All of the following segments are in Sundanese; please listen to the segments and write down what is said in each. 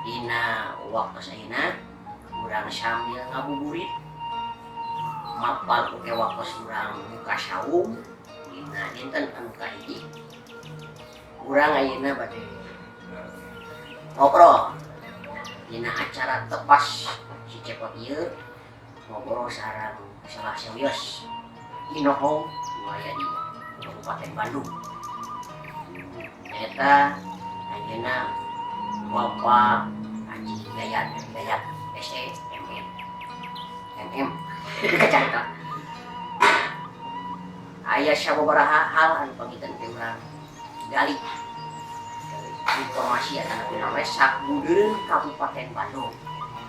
Dina waktu ayeuna urang sambil ngabuburit mapal oge waktu urang buka saum dina dinten anu kahiji. Urang ayeuna bade ngobrol dina acara Tepas Si Cepot ieu, ngobrol sareng salah sawios inohong nu aya di Kabupaten Bandung, nyaeta ayeuna Bapak Haji Yayat Hidayat SE MM MM kacangka. Aya sababaraha hal anu panginten teh urang gali informasi atanapi namanya sabudereun Kabupaten Bandung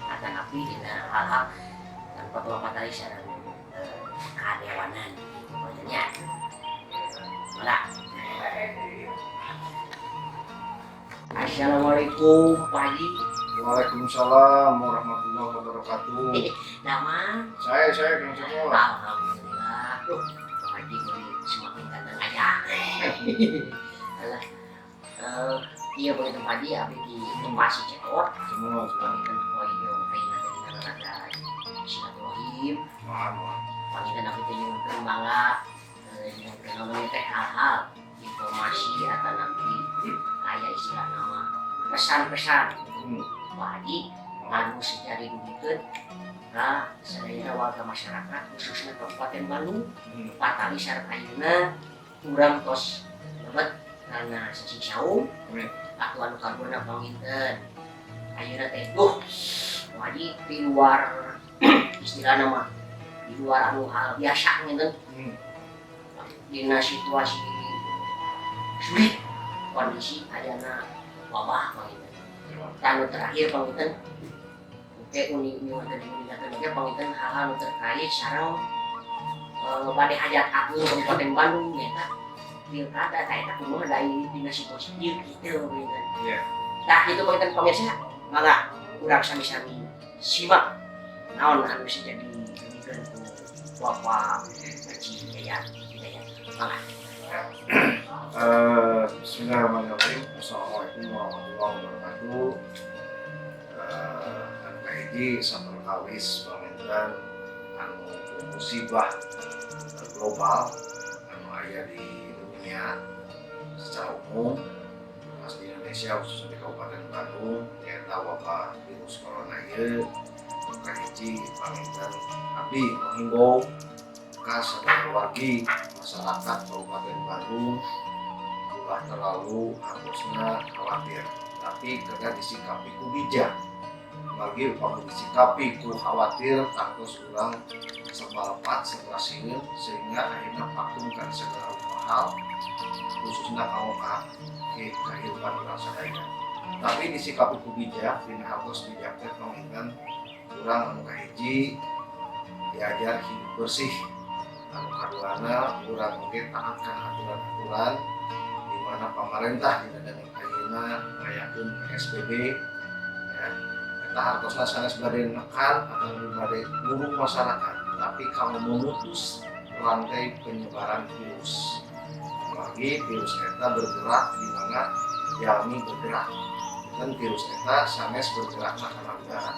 atanapi dina hal-hal anu patali sareng kadewanan gitu nya. Mangga. Assalamualaikum, Pak Haji. Waalaikumsalam warahmatullahi wabarakatuh. Nama Saya Kang Cepot. Alhamdulillah. Tuh, Pak Haji beri semakin ganteng aja. Alah. Iya begitu, Pak Haji, abdi di tempat Si Cepot. Semua semua. Panginten hoyong ayeuna teh dina rangka silaturahim. Mohon mohon. Panginten abdi teh nyuhunkeun mangga nyuhunkeun namanya teh hal-hal informasi atau nanti aya istilah nama pesan-pesan Pak Haji anu sejadi dugikeun ka sadayana warga masyarakat, khususnya Kabupaten Bandung, patali sareng ayeuna urang tos lebet kana sasih saum. Amin. Atuh anu kaduana, panginten ayeuna teh, duh Pak Haji, di luar istilahna mah di luar anu hal biasa ngenten, dina situasi sulit kondisi ayana wabah panginten. Anu terakhir panginten oke uni nyuhunkeun diuningakeun oge panginten hal-hal nu terkait sareng bade hajat agung Kabupaten Bandung, nyaeta pilkada. Tah, eta kumaha da dina situasi ieu kitu panginten. Tah kitu panginten, pamirsa, mangga urang sami-sami simak naon anu bisa jadi dugikeun ku Bapak Haji Yayat Hidayat. Mangga. Bismillahirrahmanirrahim. Assalamualaikum warahmatullahi wabarakatuh. Anu kahiji, saperkawis panginten anu musibah global anu aya di dunia secara umum, pas di Indonesia khususnya di Kabupaten Bandung, nyaeta wabah virus corona ieu. Kahiji, panginten abdi menghimbau ka sadaya wargi masyarakat Kabupaten Bandung ulah terlalu harusnya khawatir, tapi kedah disikapi ku bijak. Lagi upami disikapi ku khawatir, tangtos urang serba lepat, serba sieun, sehingga akhirnya vakum kan segala rupa hal, khususnya kanggo ka kehidupan urang sadaya. Tapi disikapi ku bijak, dina hartos bijak teh panginten urang anu kahiji diajar hidup bersih, anu kaduana urang oge taat kana aturan-aturan di mana pamarentah dina danget ayeuna ngayakeun PSBB ya. Eta hartosna sanes bade nekan atau bade ngurung masyarakat, tapi kalau memutus rantai penyebaran virus. Lagi virus eta bergerak di mana jalmi bergerak dan virus eta sanes bergerak karena udara.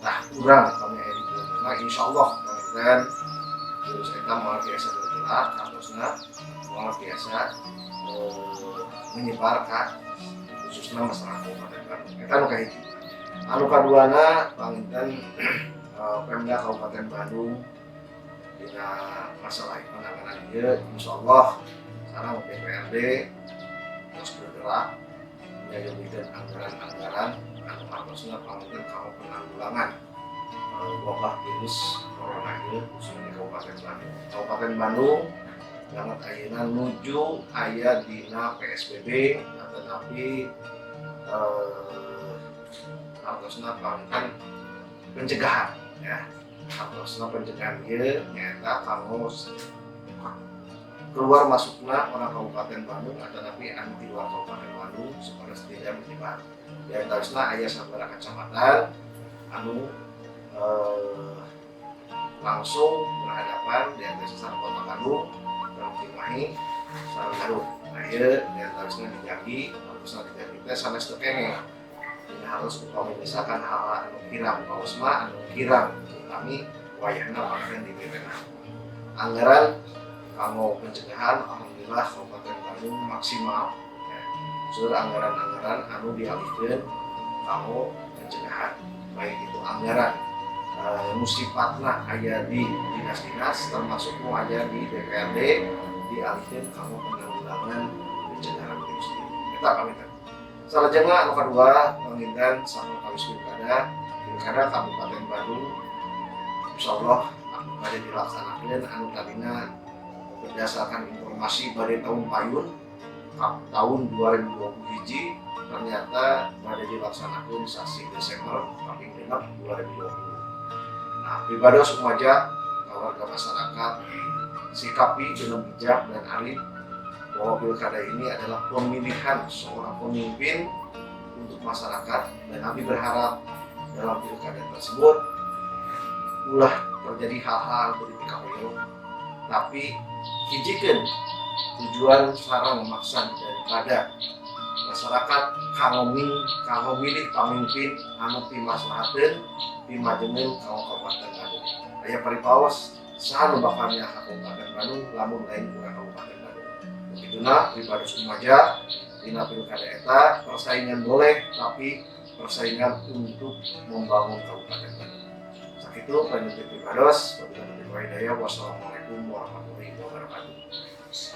Nah, kurang kami aya di bumi. Nah, insya Allah dan virus eta moal biasa bergerak, harusnya moal biasa menyebar ka khususnya masyarakat Kabupaten Bandung. Eta nu kahiji. Anu kaduana, panginten Pemda Kabupaten Bandung dina masalah penanganan ieu insyaallah sareng DPRD terus bergerak nyayogikeun anggaran-anggaran anu hartosna panginten kanggo penanggulangan wabah virus corona ieu, khususnya di Kabupaten Bandung. Kabupaten Bandung banget ayeuna nuju aya dina PSBB, tetapi hartosna panginten pencegahan ya. Hartosna pencegahan ieu nyaeta kanggo keluar masukna orang Kabupaten Bandung atau tapi anu di luar Kabupaten Bandung supaya tidak menyebar. Di antaranya aya sabaraha kecamatan anu langsung berhadapan, di antara sareng Kota Bandung, sareng Cimahi, sareng Garut. Nah, ieu di antaranya dijagi, harusna dijagi teh sanes teu kenging. Dina harus upami misalkan hal anu kirang pausma anu kirang kami wayahna pakaian di wewenang. Anggaran kanggo pencegahan alhamdulillah Kabupaten Bandung maksimal ya. Sudah anggaran-anggaran anu dialihkeun kanggo pencegahan, baik itu anggaran nu sifatna aya di dinas-dinas termasuk nu aya di DPRD dialihkeun kanggo penanggulangan pencegahan virus ini. Eta panginten. Salajengna anu kadua panginten saperkawis pilkada, pilkada Kabupaten Bandung insyaallah bade dilaksanakeun anu tadina berdasarkan informasi bade tahun payun tahun 2020 hiji ternyata bade dilaksanakeun sasi Desember kaping genep 2020. Nah, pribados umajak warga masyarakat sikapi dengan bijak dan arif bahwa pilkada ini adalah pemilihan seorang pemimpin untuk masyarakat dan kami berharap dalam pilkada tersebut ulah terjadi hal-hal dipikahoyong, tapi hijikeun tujuan sareng maksad daripada masyarakat kanggo milih pamimpin anu pimaslahateun pimajengeun kanggo Kabupaten Bandung. Aya paripaos saha nu bakal nyaah ka Kabupaten Bandung lamun lain urang Kabupaten Bandung. Begituna pribados umajak dina pilkada eta persaingan boleh tapi persaingan untuk membangun Kabupaten Bandung. Sakitu panjenengan pribados, wabillahi hidayah, wassalamualaikum warahmatullahi wabarakatuh.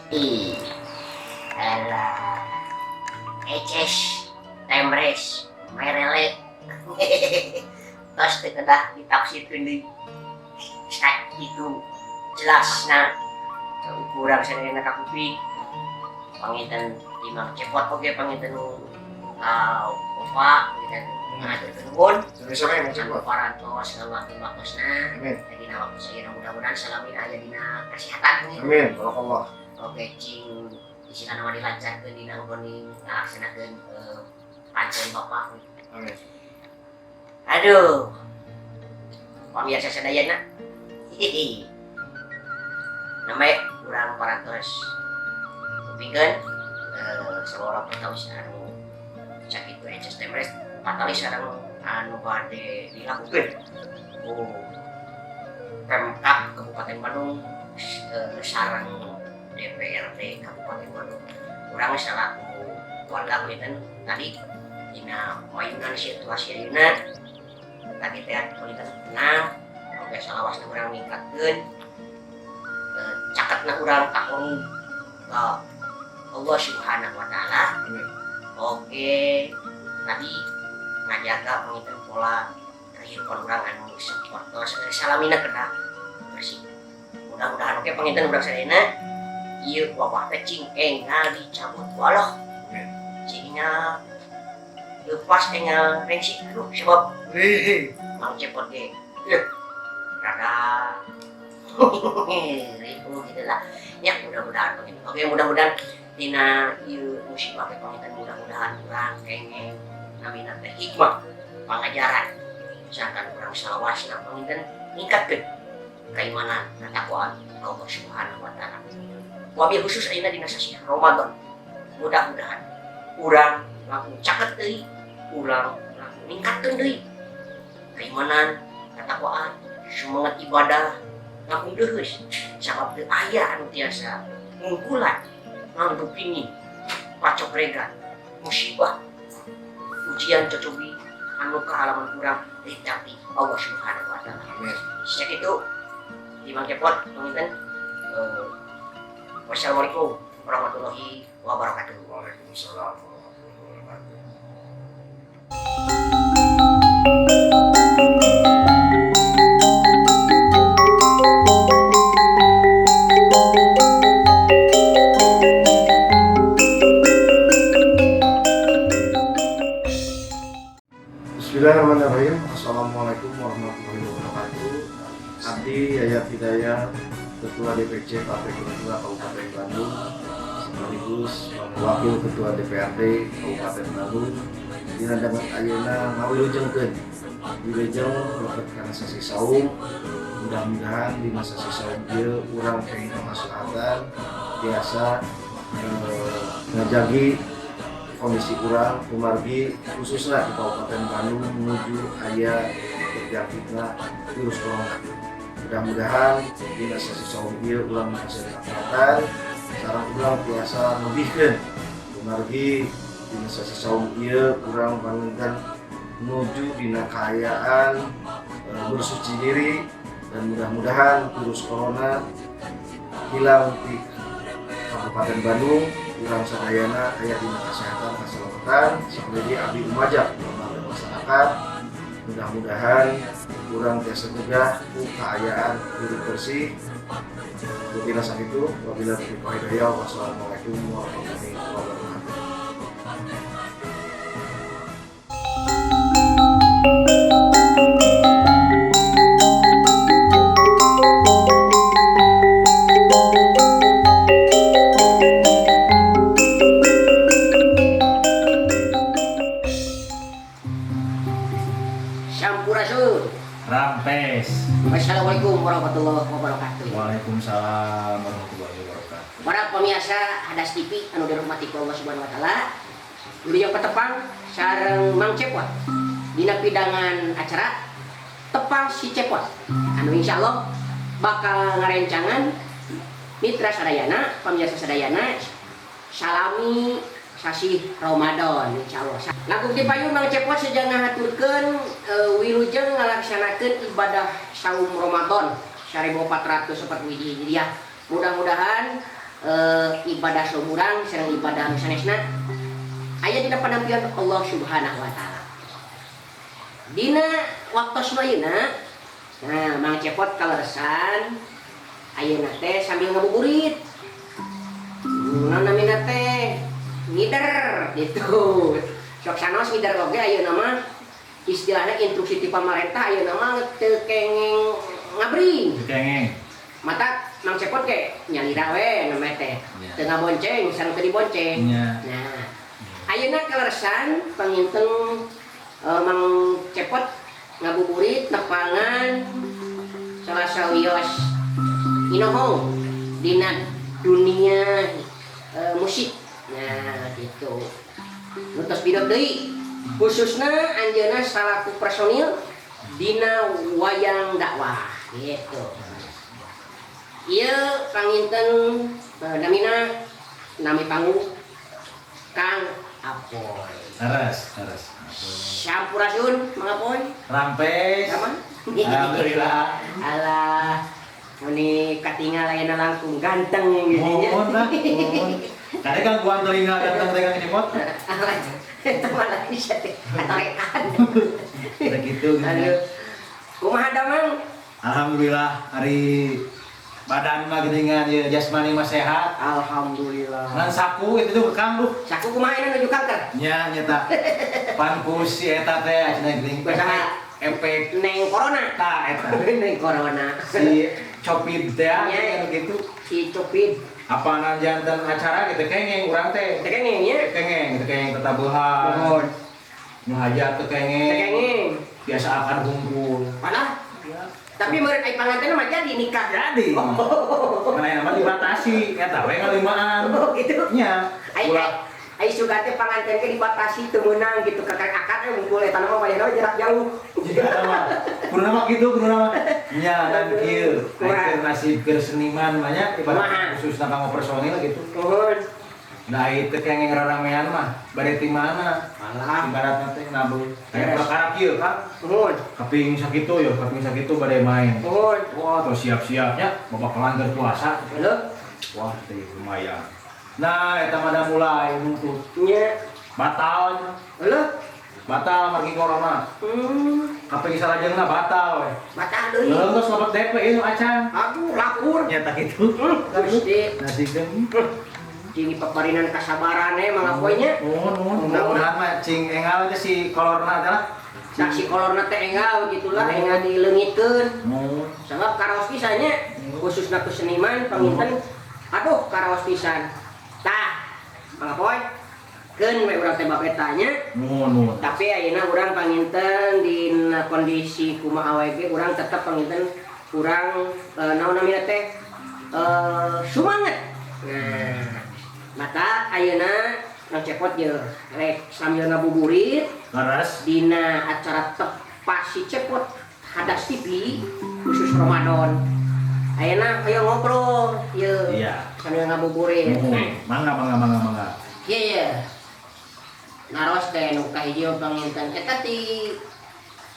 Ih, alah, eces, temres, merele, tos teu kedah ditafsirkeun deui. Sakitu jelasna ukuran sadayana kakuping. Panginten Imam Cepot oge panginten Opa panginten ngaturkeun nuhun. Sami-sami Mang Cepot. Anu parantos ngaluangkeun waktosna. Amin. Dina waktu sayana mudah-mudahan salamina aya dina kesehatan. Amin. Barakallah. Oke, cing istilahna mah dilancarkeun dina nggoning ngalaksanakeun pancen Bapak. Amin. Aduh. Pamirsa sadayana. Hihi. Namanya urang parantos kupingkeun saurang perkawis anu sakitu eces temres patali sareng anu bade dilakukeun ku Pemkab Kabupaten Bandung sareng DPRD Kabupaten Bandung. Urang salaku warga panginten tadi dina mayunan situasi ayeuna tadi teh panginten tenang oge salawasna urang ningkatkeun caketna urang takon ka Allah Subhanahu wa taala. Amin. Oge tadi ngajaga panginten pola kehidupan urang anu sapertos salamina kedah bersih. Mudah-mudahan oge panginten urang sadayana ieu wabah teh cing enggal dicabut ku Allah. Amin. Cing enggal lepas enggal rengsi. Aduh, sebab Wih. Mang Cepot ge. Iya. Rada ribu gitu lah. Ya mudah-mudahan panginten. Oke, mudah-mudahan dina ieu musibah teh panginten mudah-mudahan urang kengeng namina teh hikmah pangajaran sangkan urang salawasna panginten ningkatkeun keimanan ketakwaan ka Allah Subhanahu wa taala. Wabil khusus ayeuna dina sasih Ramadan. Mudah-mudahan urang langkung caket deui, urang langkung ningkatkeun deui keimanan, ketakwaan, semangat ibadah langkung deuheus sabab teu aya anu tiasa ngungkulan ngandupini pacokregan musibah ujian cocobi anu kaalaman kurang tapi Allah Subhanahu wa taala. Amin. Sejak itu di Mang Cepot panginten wassalamualaikum warahmatullahi wabarakatuh. Waalaikumsalam warahmatullahi wabarakatuh. Bismillahirrahmanirrahim. Assalamualaikum warahmatullahi wabarakatuh. Abdi Yayat Hidayat, Ketua DPC Partai Gerindra Kabupaten Bandung, sekaligus Wakil Ketua DPRD Kabupaten Bandung. Dina danget ayeuna ngawilujengkeun wilujeng lebet kana sasih saum. Mudah-mudahan dina sasih saum ieu urang kenging kamaslahatan tiasa ngajagi Kondisi urang kumargi khususnya di Kabupaten Bandung menuju aya terjangkitna virus corona. Mudah-mudahan dina sasih saum ieu urang masih kesehatan sareng urang tiasa lebihkeun kumargi dina sasih saum ieu urang panginten menuju dina kaayaan bersuci diri dan mudah-mudahan virus corona hilang di Kabupaten Bandung. Urang sadayana aya dina kesehatan keselamatan. Sekali abdi umajak kepada masyarakat, mudah-mudahan urang tiasa nyegah ku kaayaan hidup bersih. Bila sakitu, wabillahi taufiq wal hidayah, wassalamualaikum warahmatullahi wabarakatuh. Sampurasun. Rampes. Wassalamualaikum warahmatullahi wabarakatuh. Waalaikumsalam warahmatullahi wabarakatuh. Para pemirsa Hadas TV anu dirahmati ku Allah Subhanahu wa taala. Wilujeng patepang sareng Mang Cepot dina pidangan acara Tepang si Cepot anu insyaallah bakal ngarencangan mitra sadayana, pemirsa sadayana salami sasih Ramadan insyaallah. Langkung ti payun Mang Cepot seja ngahaturkeun wilujeng ngalaksanakeun ibadah saum Ramadan 1441 Hijriah. Mudah-mudahan ibadah saum urang sareng ibadah anu sanesna aya dina panampian Allah Subhanahu wa taala. Dina waktos ayeuna, nah Mang Cepot kaleresan ayeuna teh sambil ngabuburit. Naon namina teh? Ngider gitu. Sok sanos ngider oge ayeuna mah istilahnya instruksi ti pamarentah ayeuna mah teu kenging ngabring. Kengeng. Mata Mang Cepot ge nyalira we namanya teh. Ya. Teu ngabonceng sareng teu dibonceng. Nya. Nah, ayeuna kaleresan panginten Mang Cepot ngabuburit nepangan salah sawios inohong dina dunia musik. Nah, gitu. Nu tos bidot deui. Khususna anjeunna salaku personil dina wayang dakwah gitu. Ieu panginten namina nami panggung Kang Apoy. Leres, leres. Sampurasun Mang Apoy. Rampes. Sama? Alhamdulillah. Alah, meni katingal ayeuna langkung ganteng gitu nya. Mohon lah, mohon. Tadi gangguan telinga ganteng teh Kang Cepot. Itu malah bisa teh katarekan. Udah gitu. Aduh. Kumaha damang? Alhamdulillah hari badan mah geuningan ieu jasmani mah sehat. Alhamdulillah. Ngan saku itu tuh Kang duh. Saku kumaha ini nuju kanker? Nya nyata. Pan ku si eta teh cenah geuning Kumaha? Efek Neng corona. ta eta. Neng corona. Si Copid teh Nya. anu gitu. Si Copid. Apa janten acara gitu kengeng urang teh. Teh kengeng nya. Kengeng, gitu kengeng tetabuhan. Mohon. Nu hajat teh Teh kengeng. kengeng. Biasa akan kumpul. Padahal tapi meureun ai panganten mah jadi nikah. Jadi. Oh. Mana nama dibatasi, eta we ngalimaan. Oh, gitu. Nya. Ai Ulah ai sugan teh panganten ge dibatasi teu meunang gitu kakak akad we ngumpul eta mah wayahna jarak jauh. jika mah. Kudu mah kitu kudu mah. Nya dan kieu. Ai keur nasib keur seniman mah nya ibarat Kumaha? khususna kanggo personil gitu. Nuhun. Nah itu kengeng raramean mah bade ti mana? Alah. Ibaratna teh nabung. Kayak perkara kieu Kang. Nuhun. Kaping sakitu ya, kaping sakitu bade main. Nuhun. Wah, tuh siap-siapnya bapak pelanggar puasa. Halo. Wah, teh lumayan. Nah, eta mah dah mulai nuntut. Nya. Batal, Halo. batal margi corona. Kaping salajengna batal we. Batal deui. Leuh geus lebet DP ieu nu acan. Aduh, lapur. Nyata kitu. Gusti, Nasikeun. cing paparinan kasabaran eh Mang Apoy nya. Nuhun, nuhun. Mudah-mudahan mah cing engal teh si kolorna teh lah. Nah, si kolorna teh enggal gitulah, enggal dileungitkeun. Nuhun. Sebab karaos pisan nya, khususna ku seniman panginten. Aduh, karaos pisan. Tah, Mang Apoy, keun we urang teh bab eta nya. Nuhun, nuhun. Tapi ayeuna urang panginten dina kondisi kumaha wae ge urang tetep panginten urang naon namina teh sumanget. Nah, maka ayeuna Kang Cepot ye rek sambil ngabuburit Leres. Dina acara Tepas Si Cepot Hadas TV khusus Ramadan. Ayeuna ayo ngobrol ye sambil ngabuburit. Muhun. Mangga, mangga, mangga, mangga. Iya iya. Naros teh nu kahiji mah panginten eta ti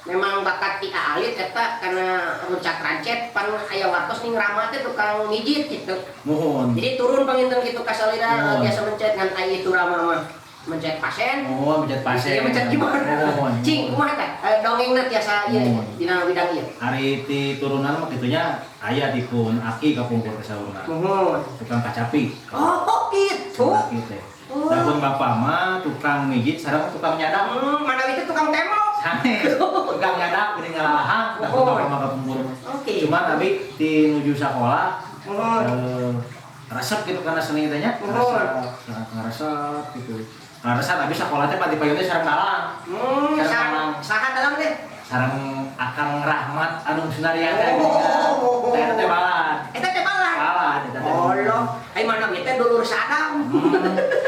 memang bakat ti alit eta karena runcak rancet pan aya wartos ning Rama teh tukang mijit gitu. Muhun. Jadi turun panginten gitu kasalira Muhun. biasa mencet ngan aya itu Rama mah mencet pasien. Muhun mencet pasien. Iya, mencet gimana? Muhun. Cing, kumaha teh? Dongengna tiasa ieu Muhun. Dina bidang ieu. Ari ti turunan mah kitunya aya di pun aki kapungkur teh saurna. Muhun. Tukang kacapi. Oh, gitu. Aki teh. Oh. Dapun bapak mah tukang mijit sareng tukang nyadak. Mana itu tukang tembok. Sanes, tukang nyadak geuning ngalahang, dapun Oh. bapak mah kapungkur mah. Oke. Cuman abi ti nuju sakola Muhun. Resep gitu karena seni teh nya. Muhun. Resep, ngaresep gitu. Ngaresep abi sakola teh pati payun teh sareng dalang. Sareng Sareng saha dalang teh? Sareng Akang Rahmat Anung Sunaryana. Oh. Teh eta teh balad. Eta teh balad. Balad eta teh. Oh loh, ai mana ieu teh dulur sadam.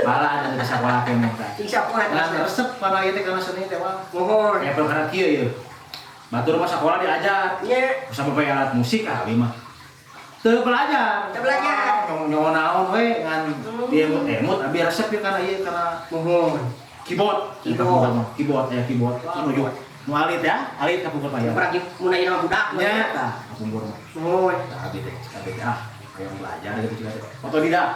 Balad eta teh sakola keneh tah. Cing sakumaha Nah, terus? resep karena ieu teh karena seni teh wah. Muhun. Kayak perkara kieu ieu. Batur mah sakola diajar. Nya, Sampai alat musik ah abi mah. Teu belajar. Teu belajar. Nyaho naon we ngan diemut-emut abi resep ieu kana ieu kana Muhun. Keyboard. Keyboard. Keyboard ya keyboard. Wah, nuju nu alit ya, alit kapungkur mah ya. Kurang mun aya nama budak Nya tah kapungkur mah. Muhun. Tah abi teh ah hayang belajar gitu juga teh. Otodidak.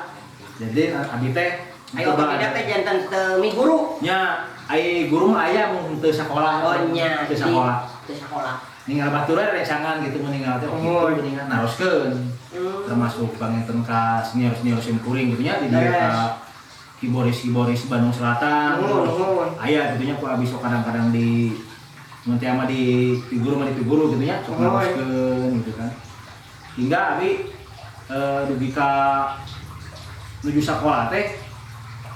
Jadi abi teh Ayo otodidak teh janten teu miguru. Nya ai guru mah aya mun teu sakola. Oh nya, Teu sakola. Teu sakola. Ninggal batur we rencangan gitu meninggal teh oh Oh. gitu mendingan naroskeun. Termasuk panginten ka senior-senior sim kuring gitu nya di dieu ka keyboardis-keyboardis Bandung Selatan. Nuhun, nuhun. Aya gitu nya ku abi sok kadang-kadang di mun teh mah di guru mah di guru gitu nya sok Nuhun. naroskeun gitu kan. Hingga abi dugi ka nuju sakola teh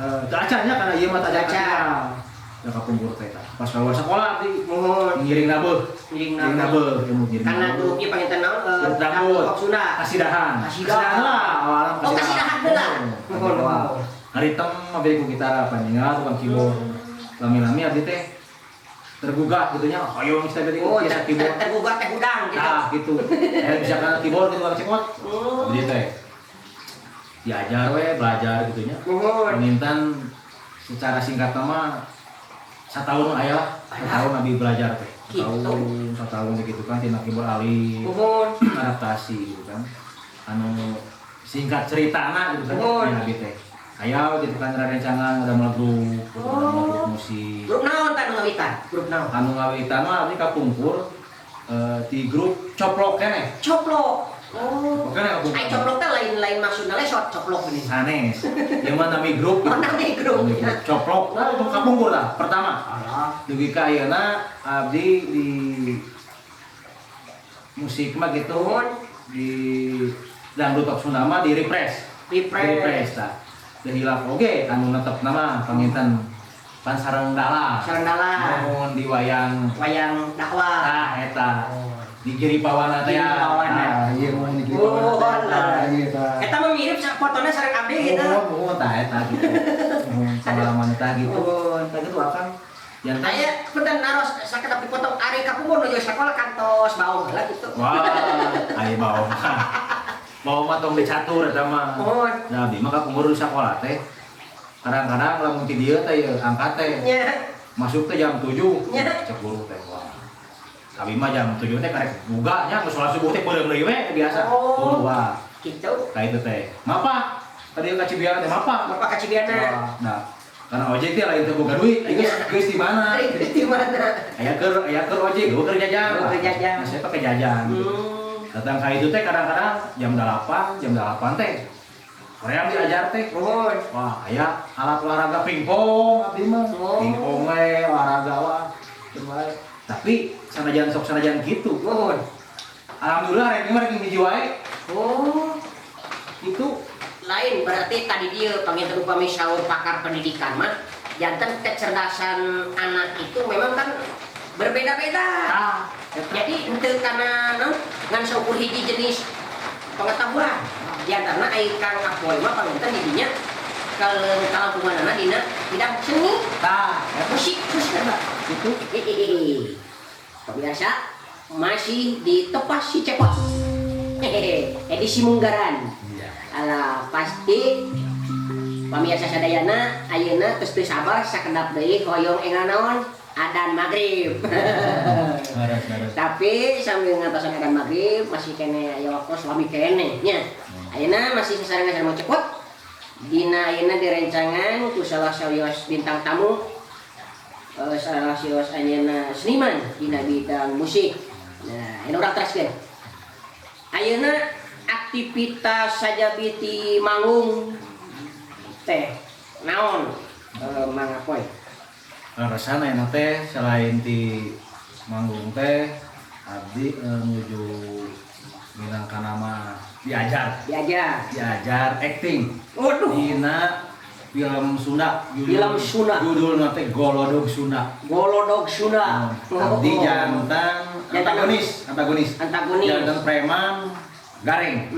teu acan nya karena ieu mah teu acan. Acan. Da kapungkur teh tah. Pas keluar sekolah abdi Muhun. ngiring nabeuh. Ngiring Ngiring nabeuh. nabeuh, ilmu ngiring Karena nabeuh. grupnya panginten naon Grup dangdut. rock Sunda. Kasidahan. Kasidahan. Kasidahan lah awalan. Oh, kasidahan heula. Muhun. Muhun. Ngaritem abdi ku gitar panjingal tukang keyboard. Lami-lami abdi teh tergugah gitu nya, hoyong geus teh berarti Oh, biasa keyboard. tergugah teh hudang gitu. Nah, gitu. Bisa kana keyboard gitu tukang cepot. Abdi teh diajar we belajar gitu nya. Muhun. Panginten secara singkat nama satahun aya lah, setahun abi belajar teh. Gitu. Setahun, setahun gitu kan tina keyboard alit. Muhun. Adaptasi gitu kan. Anu singkat ceritana gitu kan Muhun. ya abi teh. Aya gitu kan rerencangan ada grup, gitu, ada grup musik. Grup naon tah nu ngawitan? Grup naon? Anu ngawitan mah abdi kapungkur di grup coplok keneh. Coplok. Oh. Coplok keneh kapungkur. Ai coplok teh lain-lain maksudna lesot coplok geuning. Sanes. Ieu mah nami grup. Oh, nami grup. Nami grup. Coplok nah itu kapungkur lah pertama. Alah. Dugi ka ayeuna abdi di musik mah gitu Muhun. di dangdut rock Sunda mah di refresh. Refresh. Refresh tah. Dan hilaf oge anu netep nama panginten pan sareng dalang. Sareng dalang. Muhun di wayang Wayang dakwah. tah eta. Di Giri Pawana teh. Giri Pawana. Ah, iya muhun di Giri Oh, Pawana teh. lah. Tah, iya tah. Eta mah mirip fotona sareng abdi gitu. Muhun, muhun tah eta gitu. Muhun pengalaman tah gitu. Muhun. Tah gitu akang. Jantan. Aya punten naros sakedap dipotong ari kapungkur nuju sakola kantos baong heula gitu. Wah, ai baong. Baong mah tong dicatur eta mah. Muhun. Nah, abdi mah kapungkur di sakola teh. Kadang-kadang lamun ti dieu teh ieu angkat teh. Nya. Masuk teh jam 7. Nya. Cek guru teh wah. Abi mah jam 7 teh karek buka nya geus sholat subuh teh beureum deui we biasa. Oh. Wah. Gitu. Tah itu teh. Mapa? Tadi ka Cibiana teh mapa? Bapak ka Cibiana. Wah, nah, karena ojek teh lain teu boga duit, ieu geus geus di mana? Ari geus di mana? Aya keur ojek, gua keur jajan. Gua keur jajan. Nah, saya pakai jajan. Datang ka itu teh kadang-kadang jam 8, jam 8 teh. Hoream diajar teh. Muhun. Wah, aya alat olahraga pingpong abdi mah. Oh. Pingpong we olahraga wah. Teu wae. Tapi sanajan sok sanajan kitu. Muhun. Alhamdulillah ranking mah ranking hiji wae. Oh. Itu Lain berarti tadi dia panginten upami saur pakar pendidikan mah janten kecerdasan anak itu memang kan berbeda-beda. Ah, eta. Jadi henteu kana naon ngan saukur hiji jenis pengetahuan. Di antarana ai Kang Apoy mah panginten didinya Kalangkunganana dina bidang seni, Tah, musik khususnya. Itu. Hehehe. Pemirsa, masih di Tepas Si Cepot. Hehehe, edisi Munggaran. Iya. Alah, pasti pemirsa sadayana ayeuna tos teu sabar sakedap deui hoyong enggal naon? Adan maghrib. Leres, leres. Tapi sambil ngatosan adan maghrib masih keneh aya waktu suami keneh nya. Ayeuna masih sasarengan sareng Mang Cepot. Dina ayeuna direncangan ku salah sawios bintang tamu, salah sawios anjeunna seniman dina bidang musik. Nah, ini urang teraskeun. Ayeuna aktivitas saja ti manggung teh naon, Mang Apoy? Leresan aya teh selain di manggung teh abdi nuju minangka nama diajar. Diajar. Diajar acting. Waduh. Dina film Sunda. Film Sunda. Judulna teh Golodog Sunda. Golodog Sunda. Abdi jantan Jantan antagonis, antagonis. Antagonis. Jantan preman gareng.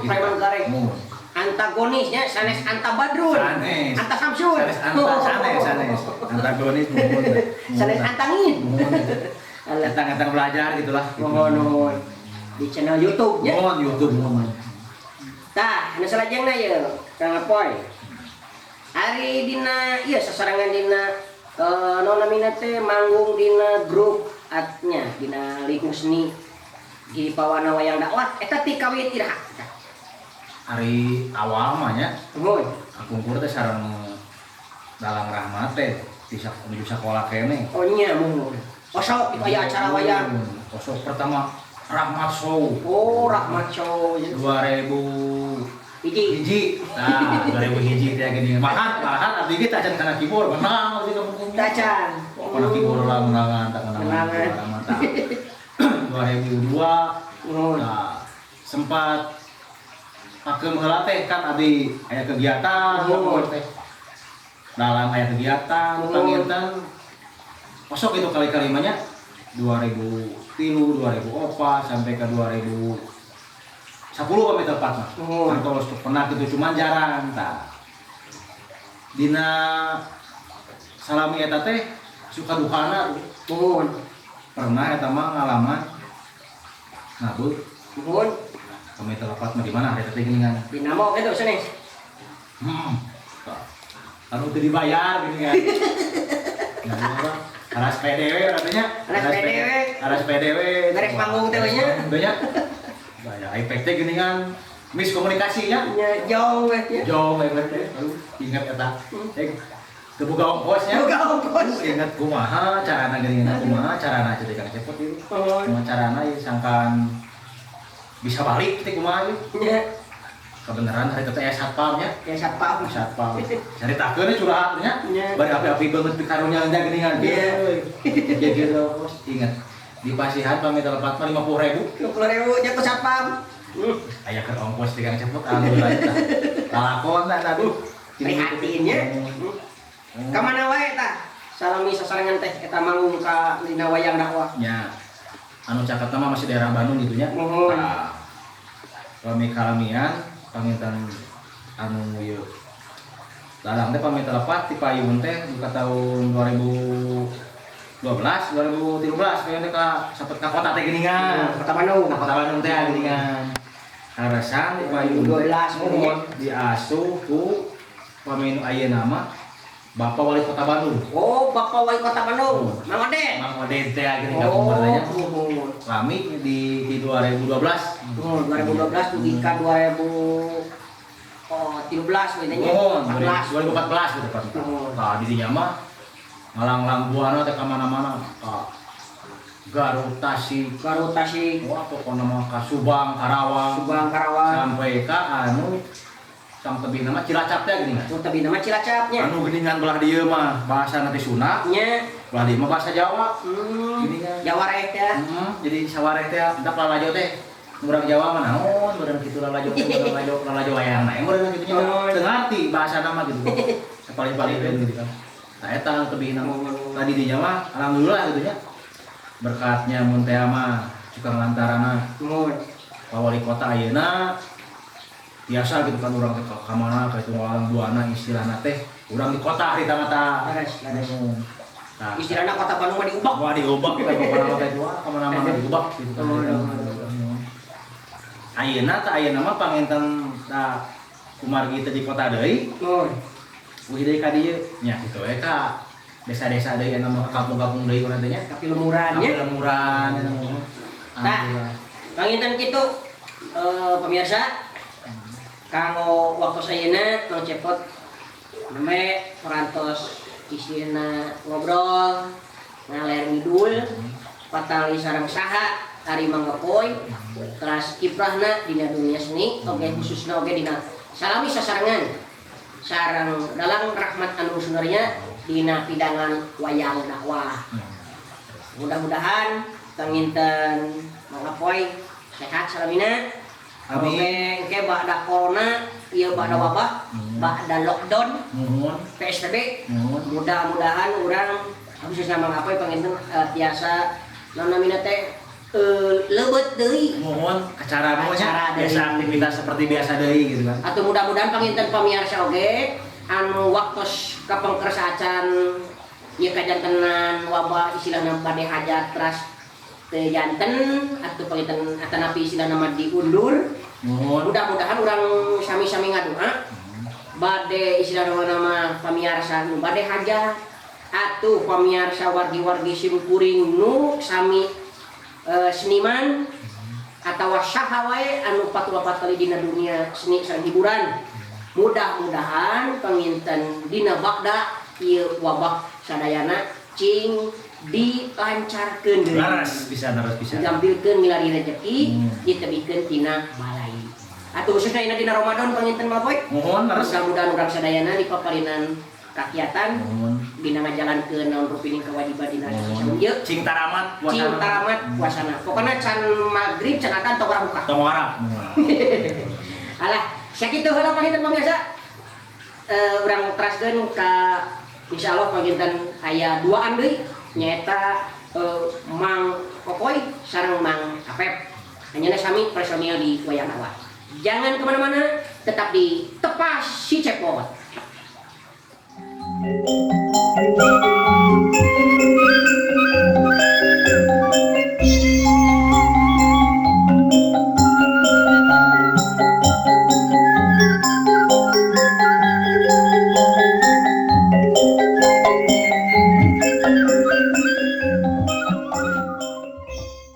Preman gareng. Mun. Antagonisnya sanes Anta Badrun. Sanes. Anta Samsun. Sanes anta, sanes, sanes. Antagonis muhun. Sanes Antangin. Muhun. Alah. Datang-datang belajar gitulah. Gitu. Mohon mohon. Di channel YouTube nya. Muhun YouTube muhun. Tah, anu salajengna ye, Kang Apoy. Ari dina ieu sasarengan dina naon namina teh manggung dina grup atnya dina lingkup seni di Pawana Wayang Dakwah eta ti kawit iraha? Ari awal mah nya Muhun. Kapungkur teh sareng Dalang Rahmat teh di menuju sekolah keneh. Oh nya, muhun. Osok itu aya acara wayang. Osok pertama Rahmat Show. Oh, Rahmat Show. 2000 Hiji. Hiji. Nah, 2000 hiji teh gini. Malahan malahan abdi ge tacan kana keyboard menang abdi kapungkur. Tacan. Kana keyboard lah menangan, tak menangan. Menangan. Menangan. 2002 Muhun. Nah, sempat pakem heula teh kan abdi aya kegiatan teh. Dalam aya kegiatan panginten osok itu kali-kalimanya 2003, 2004 sampai ke 2010 kami tepat mah. Kantos pernah gitu cuman jarang tah. Dina salami eta teh suka dukana tuh. Pernah eta mah ngalaman nabeuh. Kami telepat mah di mana eta teh geuningan. Dinamo gitu sanes. Tah. Anu teu dibayar geuningan. Nah, apa? Aras PDW katanya. Aras PDW. Aras PDW. Beres panggung teh we nya. Nya. Bayar impact teh geuningan miskomunikasi nya. Nya jauh we nya. Jauh efek teh. Aduh, ingat eta. Teu boga ongkosnya. Boga ongkos. Ingat kumaha carana geuningan, kumaha carana teh Kang Cepot ieu. Kumaha carana ieu sangkan bisa balik teh kumaha ieu. Nya. Kebenaran hari teh aya satpam nya. Ya satpam. Satpam. Caritakeun curhat nya. Nya. Bari api-api banget di karunya nya geuningan. Nya. Jadi gitu bos, ingat. Di pasihan pamit lepat mah 50.000. 50.000 nya ku satpam. Aya keur ongkos di Kang Cepot alhamdulillah eta. Lalakon tah tadi. Prihatin nya. Ka mana wae tah? Salami sasarengan teh eta manggung ka dina wayang dakwah. Nya. Anu caketna mah masih daerah Bandung gitu nya. Muhun. Tah. Kami kalamian panginten anu ieu. Dalang teh pamit lepat ti payun teh buka tahun 2012, 2013 kayaknya teh ka sampai ka kota teh geuningan. Kota Bandung. Ka kota Bandung teh geuningan. Kaleresan di payun 2012 muhun diasuh ku paminu ayeuna mah Bapak Wali Kota Bandung. Oh, Bapak Wali Kota Bandung. Mang Oded. Mang Oded teh geuning Oh, kapungkur teh nya. muhun. Lami di 2012. Oh, 2012 dugi ka 2013 we nya. Muhun, 14. 2014 gitu kan. Muhun. Tah di dinya mah ngalanglang buana teh ka mana-mana. Ka Garut, Tasik, Garut, Tasik, wah pokoknya mah ka Subang, Karawang, Subang, Karawang. Sampai ka anu sang tebih nama Cilacap teh geuningan. Nu tebih nama Cilacapnya. Anu geuningan belah dieu mah bahasa nanti Sunda, Nya. Belah dieu mah bahasa Jawa. Geuningan. Jawareh teh. Jadi sawareh teh entah lalajo teh. Urang Jawa mah naon, meureun kitu lalajo teh, meureun lalajo, lalajo wayang na, meureun kitu nya. Oh. Teu ngarti bahasa nama gitu. Sapaling-paling teh gitu kan. Nah eta tebih nama. Tadi dinya mah alhamdulillah gitu nya. Berkatnya mun teh mah suka ngelantarana Muhun. Pak Wali Kota ayeuna Biasa gitu kan urang teh ka mana ka itu ngalang buana istilahna teh urang di kota di mata. Leres, leres. Nah, Istilahnya kota Bandung mah diubah. Wah, diubah kita pokoknya mah teh wah kemana-mana diubah gitu kan. Oh. Ayeuna teh ayeuna mah panginten tah kumargi teh di kota deui, uih deui ka dieu nya kitu we ka desa-desa deui anu mah ka kampung-kampung deui urang teh nya. Tapi lemuran nya. Lemuran eta mah. Tah. Alhamdulillah. Panginten kitu pemirsa, kanggo waktu ayeuna Mang Cepot nembe parantos istilahna ngobrol ngaler ngidul patali sareng saha ari Mang Apoy, teras kiprahna dina dunia seni oge, khususna oge dina salami sasarengan sareng dalang Rahmat anu Sunarya dina pidangan wayang dakwah. Mudah-mudahan panginten Mang Apoy sehat salamina. Amin. Oke, engke ba'da corona, ieu ba'da wabah, ba'da lockdown, Nuhun. PSBB, Nuhun. Mudah-mudahan urang khususnya Mang Apoy panginten tiasa naon namina teh lebet deui. Mohon acara pokoknya Acara deui. Biasa aktivitas seperti biasa deui gitu kan. Atau mudah-mudahan panginten pamiarsa oge anu waktos kapengker saacan ieu kajantenan wabah, istilahna bade hajat teras teu janten atau panginten atanapi istilahna mah diundur. Nuhun. Mudah-mudahan urang sami-sami ngadoa bade istilahna nama pamiarsa nu bade hajat atuh pamiarsa wargi-wargi simkuring nu sami seniman atau saha wae anu patula-patali dina dunia seni sareng hiburan, mudah-mudahan panginten dina bakda ieu wabah sadayana cing dilancarkeun deui. Leres bisa, leres bisa. Digampilkeun milari rezeki, ditebihkeun tina balai atau khususnya dina dina Ramadan panginten Mang Apoy. Mohon leres. Mudah-mudahan urang sadayana dipaparinan kakiatan Mohon. Dina ngajalankeun naon rupining kewajiban dina Mohon. ieu. Cing taramat puasana. Cing taramat puasana, pokoknya can maghrib can akan tong buka. Tong wara. Alah, sakitu heula panginten pemirsa. Urang teraskeun ka insyaallah panginten aya duaan deui nyaeta Mang Kokoy sareng Mang Apep. Hanya sami personil di Wayang Dakwah. Jangan kemana-mana, tetap di Tepas Si Cepot.